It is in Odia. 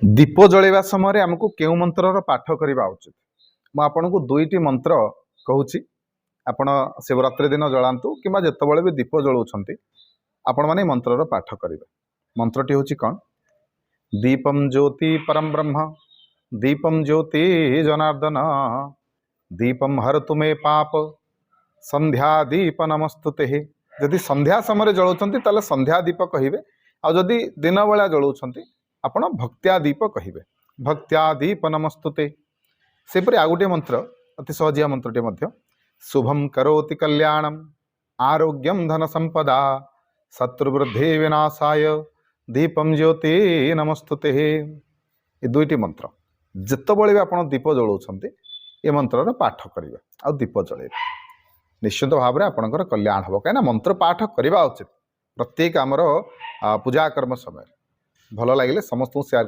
ଦୀପ ଜଳେଇବା ସମୟରେ ଆମକୁ କେଉଁ ମନ୍ତ୍ରର ପାଠ କରିବା ଉଚିତ? ମୁଁ ଆପଣଙ୍କୁ ଦୁଇଟି ମନ୍ତ୍ର କହୁଛି। ଆପଣ ଶିବରାତ୍ରି ଦିନ ଜଳାନ୍ତୁ କିମ୍ବା ଯେତେବେଳେ ବି ଦୀପ ଜଳାଉଛନ୍ତି, ଆପଣମାନେ ଏ ମନ୍ତ୍ରର ପାଠ କରିବେ। ମନ୍ତ୍ରଟି ହେଉଛି କ'ଣ? ଦୀପಂ ଜ୍ୟୋତି ପରମ ବ୍ରହ୍ମ, ଦୀପಂ ଜ୍ୟୋତି ଜନାର୍ଦ୍ଦନ, ଦୀପಂ ହରତୁ ମେ ପାପ, ସନ୍ଧ୍ୟା ଦୀପ ନମସ୍ତୁତେ। ଯଦି ସନ୍ଧ୍ୟା ସମୟରେ ଜଳାଉଛନ୍ତି, ତାହେଲେ ସନ୍ଧ୍ୟା ଦୀପ କହିବେ। ଆଉ ଯଦି ଦିନ ବେଳା ଜଳାଉଛନ୍ତି ଆପଣ, ଭକ୍ତ୍ୟା ଦୀପ କହିବେ, ଭକ୍ତ୍ୟା ଦୀପ ନମସ୍ତୁତେ। ସେହିପରି ଆଉ ଗୋଟିଏ ମନ୍ତ୍ର, ଅତି ସହଜିଆ ମନ୍ତ୍ରଟିଏ ମଧ୍ୟ, ଶୁଭಂ କରୋତି କଲ୍ୟାଣମ ଆରୋଗ୍ୟମ ଧନ ସମ୍ପଦା, ଶତ୍ରୁବୃଦ୍ଧି ବିନାଶାୟ ଦୀପಂ ଜ୍ୟୋତି ନମସ୍ତୁତେ। ଏ ଦୁଇଟି ମନ୍ତ୍ର ଯେତେବେଳେ ବି ଆପଣ ଦୀପ ଜଳାଉଛନ୍ତି, ଏ ମନ୍ତ୍ରର ପାଠ କରିବେ ଆଉ ଦୀପ ଜଳେଇବେ। ନିଶ୍ଚିତ ଭାବରେ ଆପଣଙ୍କର କଲ୍ୟାଣ ହେବ। କାହିଁକିନା ମନ୍ତ୍ର ପାଠ କରିବା ଉଚିତ ପ୍ରତ୍ୟେକ ଆମର ପୂଜା କର୍ମ ସମୟରେ। ଭଲ ଲାଗିଲେ ସମସ୍ତଙ୍କୁ ସେୟାର